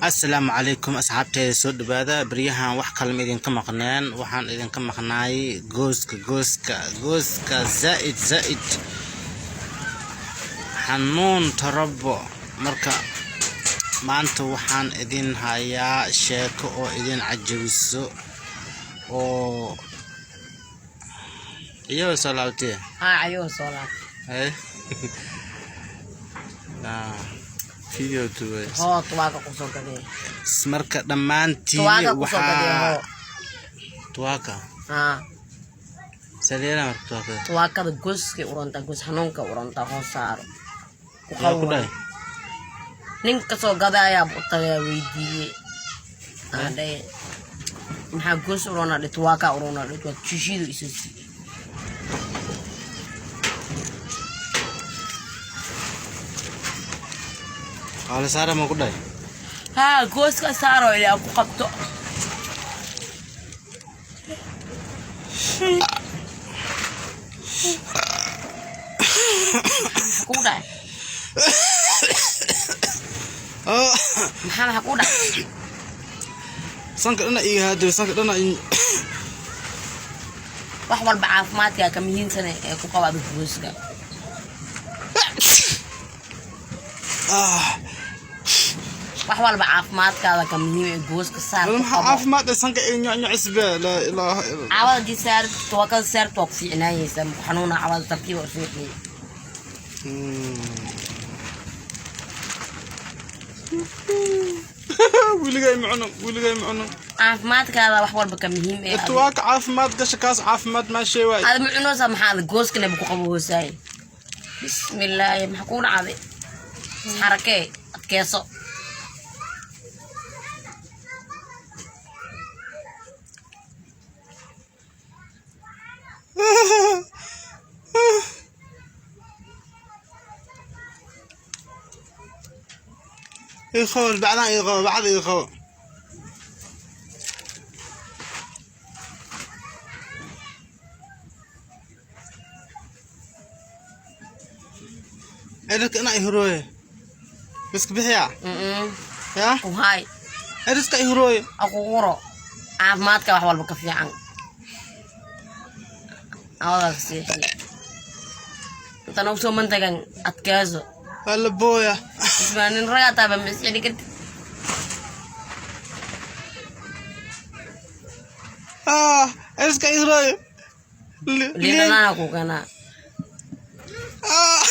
Assalaamu calaykum asxaabteeda, soo dhawaada. Baryahan wax kalema idinka maqneen, waxaan idinka maqnaay gooska, gooska, gooska zaaid zaaid xanuun tarabo. Marka maanta waxaan idin hayaa sheeko oo idin cajabiso oo iyo soo laabtee. Haa, ayuu soo laabtay. Hey. Ah, video duwe. Hoo, tuwaaka kusoo gadee. Marka dhammaantiin Tuwaaka kusoo gadee, waxaa hoo. Tuwaaka. Haa. Saliina, marka tuwaakada. Tuwaakada goskay urantaa, gos xanuunka urantaa, hoo saaro ku. Yaa ku qabo dhahay? Nin kasoo gadayaa u tagayaa, weydiiyey, aan dhahe maxaa gos urona dhe, tuwaaka urona dhe, waa shishidu isoo siiyey. Qaali saara ma ku dhahay? Haa, gooska saaro ilaa ku qabto. Maxaa kugu dhacay? Oh, maxaa kugu dhacay? Sanka dhana iga haadiyo, sanka dhana. Wax walba caafimaadkaa ka muhiimsan ee ku qaba adiga gooska. Ah, Wax walba caafimaadkaada ka muhiim ee gooska saar ku maxaa qabo. Caafimaad ee sanka iga ñocñocisbe, laa ilaaha illa. Caawada hadii saar tuwaakada saarta waa ku fiicnaanaysaa, ku xanuuna caawada, tartiib u seexiyey. Weligay ma cuno, weligay ma cuno. Caafimaadkaada wax walba ka muhiim ee adiga. Tuwaaka caafimaad gasha, kaas caafimaad maa shay waay. Aad ma cunoosa, maxaa ada gooskana ku qabo hoosaay. Bismillaahi, maxaa kugu dhacday? Xarakee, adkeeso. Ii qabo bacdan, ii qabo bacda, ii qabo. Cirka ina i hurooye miska bixiya. Ya. Ku haay. Cirka i hurooye. Akuguro caafimaadka wax walba ka fiican, awadaas seexi inta nagu soo mantagan, adkeeso. Waa la booya. Ismaa nin ragaa taaba ma isceli kartid. Ah, cirka i hurooye. Liinanaana ku keenaa. Ah.